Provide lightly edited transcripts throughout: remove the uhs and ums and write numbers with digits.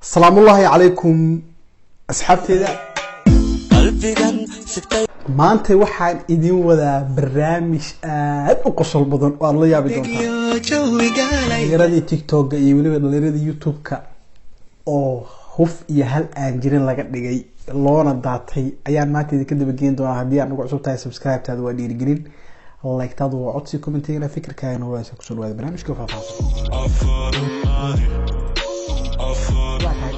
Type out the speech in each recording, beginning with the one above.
Asalaamullaahi calaykum asxaabteeda. Qalbigan sigtay. Maanta waxaan idin wadaa barnaamij aad u qosol badan oo aad la yaabi doontaan. Dhalinyaradii TikTok-ga iyo weliba dhalinyaradii YouTube-ka oo huf iyo hal aan jirin laga dhigay loona daatay ayaan maanta idinka dabageyn doonaa. Haddii aad nagu cusub tahay, subscribe-taadu waa dhiirigelin, like-taadu waa codsi, commentigana fikirkaagana waa kusoo dhawaada barnaamijka faahfaahsan.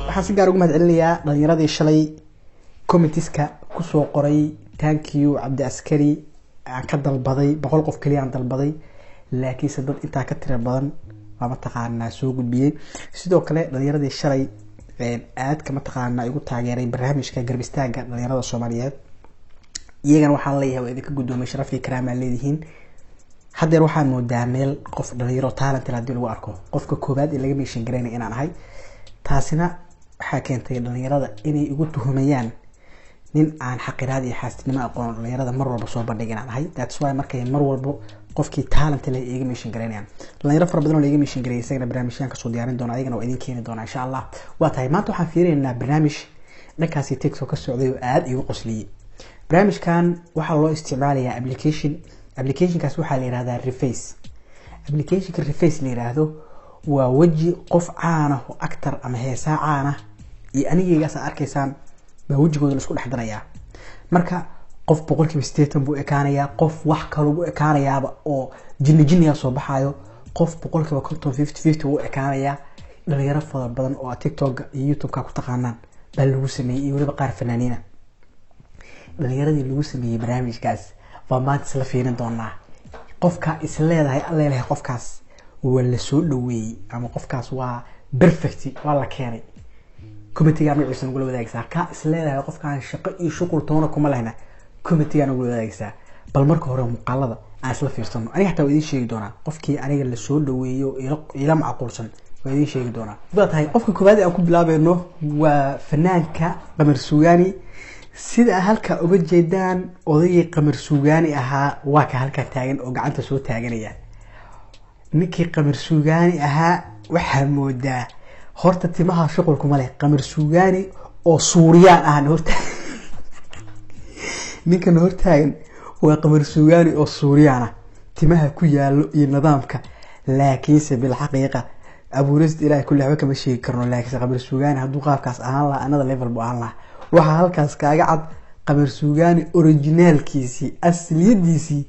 Waxaan si gaar ugu mahad celinayaa dhalinyaradii shalay commentiska kusoo qoray "Thank you, Cabdi Askari." Aan ka dalbaday 100 qof kaliya aan dalbaday, laakiinse dad intaa ka tira badan baa mataqaanaa soo gudbiyey. Sidoo kale dhalinyaradii shalay aadka mataqaanaa igu taageeray barnaamijka garab istaaga dhalinyarada Soomaaliyeed, iyagana waxaan leeyahay waa idinka guddoomay, sharaf iyo karaamaa leedihiin. Haddeer waxaan moodaa meel qof dhalinyaro talent haddii lagu arko, qofka koowaad ee laga mention garaynaya inaan ahay. Taasina waxaa keentay dhalinyarada inay igu tuhumayaan nin aan xaqiraad iyo xaasidnimo aqoon, dhalinyarada mar walba soo bandhig inaan ahay. That's why markay mar walbo qofkii talent leh iga mention garaynayaan. Dhalinyaro fara badan oo laiga mention gareeyay isagana barnaamijyaan kasoo diyaarin doona, ayagana waa idin keeni doona insha Allah. Waa tahay, maanta waxaan fiirinaynaa barnaamij dhankaasi TikTok ka socday oo aada igu qosliyey. Barnaamijkan waxaa loo isticmaalayaa application. Applicationkaas waxaa la yihahdaa Reface. Applicationka Reface la yiraahdo waa weji qof caan ah oo actor ama heesaa caan ah iyo anigeygaas aad arkaysaan baa wejigooda la isku dhex darayaa. Marka qof 80% buu ekaanayaa, qof wax kaluu ekaanayaaba oo jinni jinnigaa soo baxaayo, qof 50%, 50-50 buu ekaanayaa. Dhalinyaro fara badan oo aad TikTok iyo YouTube-ka ku taqaanaan baa lagu sameeyey iyo weliba qaar fanaaniina. Dhalinyaradii lagu sameeyey barnaamijkaas baa maanta isla fiirin doonaa. Qofka is leedahay alleelahay qofkaas waa la soo dhaweeyey ama qofkaas waa perfect, waa la keenay, commentigaa magaciisa nagula wadaagaysaa. Kaa is leedahay qofkaan shaqo iyo shuqul toona kuma lehna, commentigaa nagula wadaagaysaa. Bal marka hore muuqaalada aan isla fiirsano. Aniga xataa waa idiin sheegi doonaa qofkii aniga lasoo dhaweeyo ila macquulsan, waa idiin sheegi doonaa. Waa tahay, qofka koowaad ee aan ku bilaabayno waa fanaanka Qamar Sugaani. Sida halka uga jeedaan, odaygii Qamar Sugaani ahaa waa ka halkaa taagan oo gacanta soo taaganaya. Ninkii Qamar Sugaani ahaa waxaa moodaa horta timaha shuqulkuma leh. Qamar Sugaani oo Suuriyaan ahna horta ninkan hortaagan waa Qamar Sugaani oo Suuriyaan ah, timaha ku yaalo iyo nidaamka. Laakiinse bilxaqiiqa abuurista Ilahay kulli waxba kama sheegi karno, laakiinse Qamar Sugaani hadduu qaabkaas ahaan lahaa, another level buu ahaan lahaa. Waxaa halkaas kaaga cad Qamar Sugaani originaalkiisii, asliyadiisii,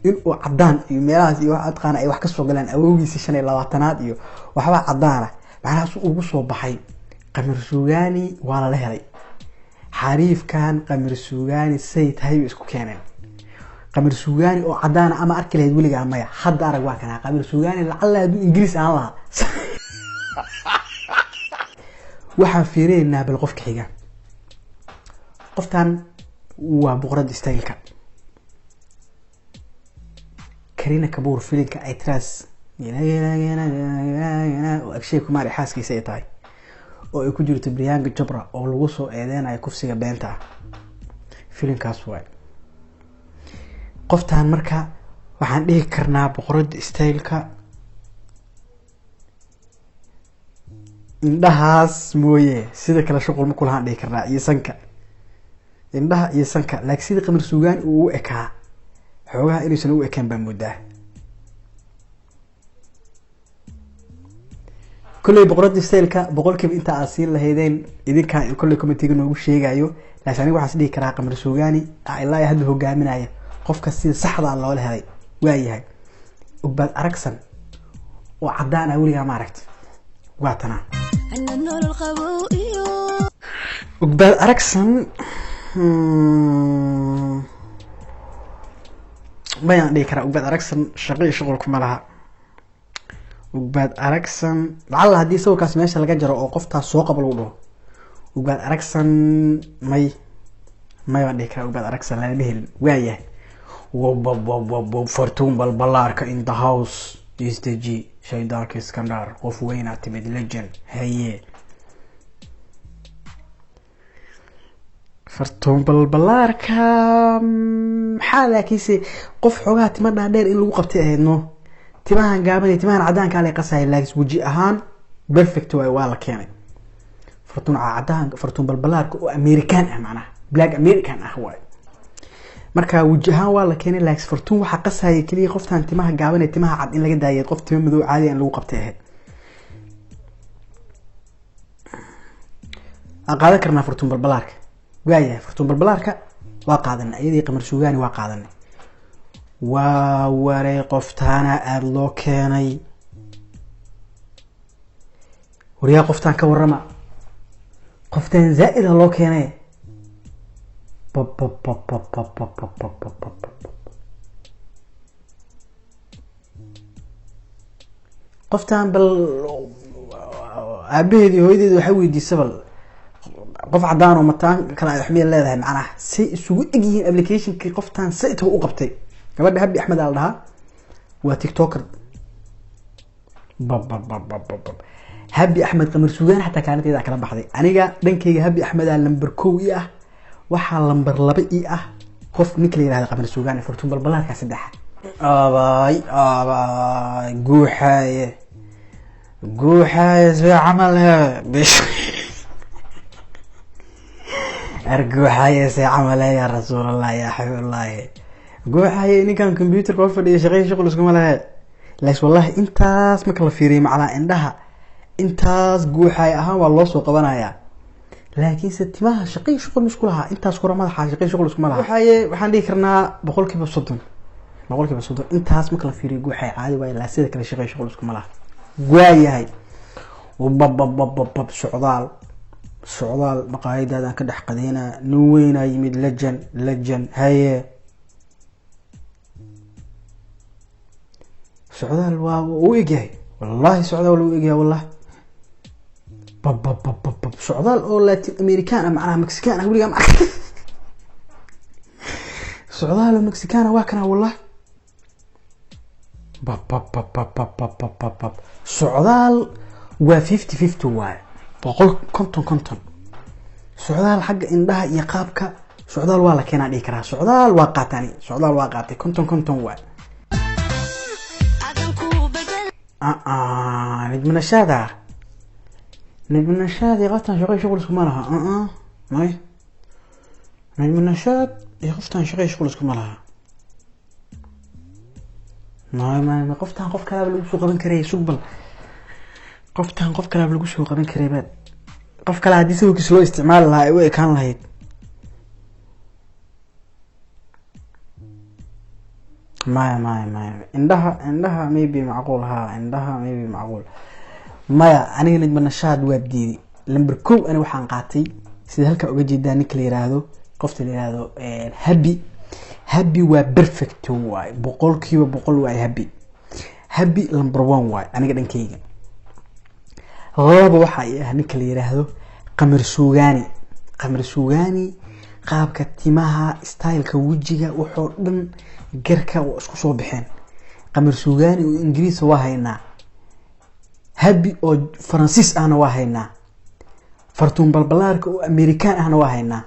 inuu cadaan iyo meelahaas iyo wax adqaana ay wax kasoo galaan, awowgiisii 25aad iyo waxbaa cadaana. Macnahaas ugu soo baxay Qamar Sugaani waa lala helay. Xariifkan Qamar Sugaani say tahay bay isku keeneen. Qamar Sugaani oo cadaana ama arki lahayd weligaa? Maya. Hadda arag, waa kanaa Qamar Sugaani. Lacalla hadduu Ingiriis ahaan lahaa. Waxaan fiirinaynaa bal qofka xiga. Qoftan waa boqoradda styleka, Karina Kabuur, filinka Itras oo Akshay Kumar xaaskiisa ay tahay oo ay ku jirto Priyanka Chopra oo lagu soo eedeynayo kufsiga beenta ah, filinkaas waay qoftan. Marka waxaan dhihi karnaa boqoradda styleka, indhahaas mooye sida kale shuqul ma kulahaan dhihi karnaa, iyo sanka, indhaha iyo sanka. Laakiin sida Qamar Suugaani uu u ekaa xoogaha inuusan u ekaan baa moodaa. Kolley boqoradda styleka boqolkiiba inta aad siin lahaydeen idinkaa kolley commentiga noogu sheegayo, laakiin aniga waxaan is dhihi karaa Qamar Suugaani ilaa iyo hadda hogaaminaya qofka sida saxda loola helay. Waa yahay Ogbaad Aragsan oo caddaan ah weligaa ma aragti? Waa tanaa Ogbaad Aragsan. Mayaan dhihi karaa Ogbaad Aragsan shaqo iyo shuqul kuma laha. Ogbaad Aragsan lacalla haddii sawirkaas meesha laga jaro oo qoftaas soo qaba lagu dhaho Ogbaad Aragsan, may may baan dhihi karaa. Ogbaad Aragsan lagama helin. Waayahay, wwww Fartuun Balbalaarka in the house is the g shaydaanka Iskandar, qof weynaa timid, legend. Haye, Fartuun Balbalaarka maxaa? Laakiinse qof xoogaha tima dhaadheer in lagu qabtay ahayd, no timahan gaaban iyo timahan cadaankaa lay qasaya, laakiin weji ahaan perfect waay, waa la keenay. Fartuun cadaan, Fartuun Balbalaarka oo American ah, macnaha black American ah waay. Marka waji ahaan waa la keenay, laakiin Fartuun waxaa qasaya keliya qoftaan timaha gaaban ee timaha cad in laga daayay, qof timo madow caadi aan lagu qabtay ahayd. Aan qaadan karnaa Fartuun Balbalaarka, waayahay. Fartuun Balbalaarka waa qaadanay, iyadii Qamar Suugaani waa qaadanay. Waa waray, qoftaana aada loo keenay. Waryaa, qoftaan ka warrama, qoftaan zaa-ida loo keenay. Babababababababababab. Qoftaan bal aabaheedi hooyadeedi waxay weydiisa, bal qof cadaan oo mataan kale ay waxmiyad leedahay, macnaha say isugu eg yihiin applicationkii. Qoftaan sayta u qabtay gabadha Habi Axmed aa la dhahaa, waa TikToker. Bababababab. Habi Axmed Qamar Suugaan xataa kaalinteeda kala baxday. Aniga dhankayga Habi Axmed aa lamber 1 i ah, waxaa lamber 2 i ah qof ninka la yihahda Qamar Suugaan, Fartuun Balbalaarka 3. Abaay abaay, guuxaaye guuxaaye, see camal he bish arguuxaaye, see camal he, yaa rasuulallah, yaa xabiibullahi. Guuxaaye ninkan computerka hor fadhiya, shaqay shuqul iskuma lehe. Laakiin wallahi intaas marka la fiiriyo, macnaa indhaha intaas guuxaaye ahaan waa loo soo qabanayaa, laakiinse timaha shaqay shuqul isku lahaa, intaas kora madaxa shaqay shuqul iskuma laha. Guuxaaye waxaan dhihi karnaa 30%, 30% intaas marka la fiiriyo guuxaaye caadi waaye, laa sida kale shaqay shuqul iskuma laha. Waayahay, bababababab. Socdaal, socdaal, maqaayadaadaan ka dhex qadeynaa, nin weynaa yimid, lejan lejan. Haye, socdaal waa u egyahay, wallahi socdaal waa u egyahay, wallahi. Bababababab. Socdaal oo Latin American ah, macnaha Mexican ah, weligaa ma arkin socdaal oo Mexican ah, waa kana wallahi. Babababababababab. Socdaal waa 50-50 waaye, boqol konton konton. Socdaal xagga indhaha iyo qaabka socdaal waa la keenaa dhihi karaa. Socdaal waa qaatani, socdaal waa qaatay, 50-50 waay. Najmanashaada, Najmanashaad iyo qoftan shaqo shuqul iskuma laha. May, Najmanashaad iyo qoftan shaqo shuqul iskuma laha. May may may, qoftan qof kalaaba lagu soo qaban karaya. Sugbal, qoftan qof kalaaba lagu soo qaban karay baad, qof kale haddii sawirkiisa loo isticmaali lahaa ay u ekaan lahayd. Maya maya maya, indhaha, indhaha maybe macquul ha, indhaha maybe macquul. Maya, aniga Najmanashaad waa diiday. Lamber 1 ani waxaan qaatay, sida halkaa uga jeedaa, ninka la yiraahdo, qofta la yiraahdo Happy. Happy waa perfect waay, 100% waay. Happy, Happy number 1 waay aniga dhankayga. 2 waxa ay ah ninka la yiraahdo Qamar Suugaani. Qamar Suugaani qaabka timaha, styleka wejiga, wuxuu dhan garka waa isku soo baxeen. Qamar Suugaani oo Ingiriis waa haynaa, Happy oo Faransiis ahna waa haynaa, Fartuun Balbalaarka oo American ahna waa haynaa.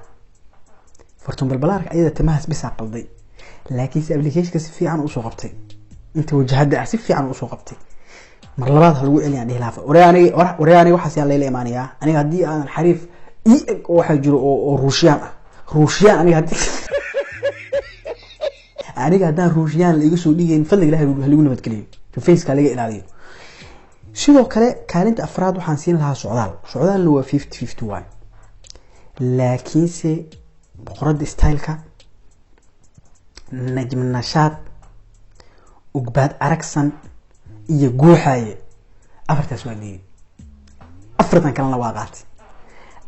Fartuun Balbalaarka ayada timahaas bisaa qalday, laakiinse applicationka si fiican usoo qabtay, inta wajahada ah si fiican usoo qabtay. Mar labaad ha lagu celiyaan dhihi lahaa. Waree aniga, waree aniga, waxaas yaa layla imaanayaa. Aniga haddii aan xariif ii eg oo waxaa jiro oo Ruushiyaan ah, Ruushiyaan, aniga haddii aniga haddaan Ruushiyaan la iga soo dhigayn, fadliga Ilahay ha lagu nabadgeliyo, faceka laga ilaaliyo. Sidoo kale kaalinta afraad waxaan siin lahaa Socdaal. Socdaalna waa 50-50 one, laakiinse boqoradda styleka Najmanashaad, Ugbaad Aragsan iyo Guuxaaye, afartaas waa diiday, afartan kalena waa qaatay.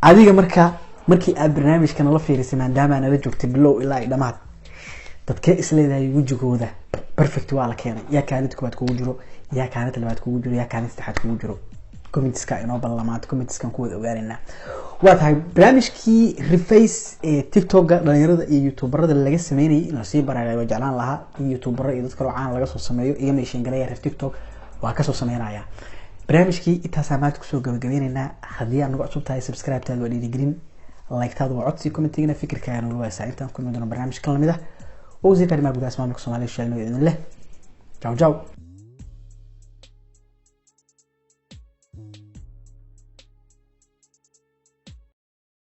Adiga marka markii aad barnaamijka nala fiirisay, maadaama nala joogtay bilow ilaa ay dhamaad, dadkee isleedahay wejigooda perfect waa la keenay? Yaa kaalinta koowaad kugu jiro? Yaa kaalinta labaad kugu jiro? Yaa kaalinta saddexaad kugu jiro? Commentska inoo ballamaad, commentskan ku wada ogaanaynaa. Waa tahay barnaamijkii reface ee TikToka dhalinyarada iyo youtuberada laga sameynayay in lasii baraaray waa jeclaan lahaa in youtubero iyo dad kaloo caan laga soo sameeyo. Iga meeshin galaya reer TikTok waa kasoo sameynaya. Barnaamijkii intaasaa maanta kusoo gabagabeyneynaa. Haddii aad nagu cusub tahay, subscribe-taadu waa dhiirigelin, like-taadu waa codsi, commentigana fikirkaaga nagula waysaa. Intaan ku iman doono barnaamij kan lamid ah oo wasiirka arrimaha gudaha maamulka Soomaaliya sheelno idin leh, ciao ciao.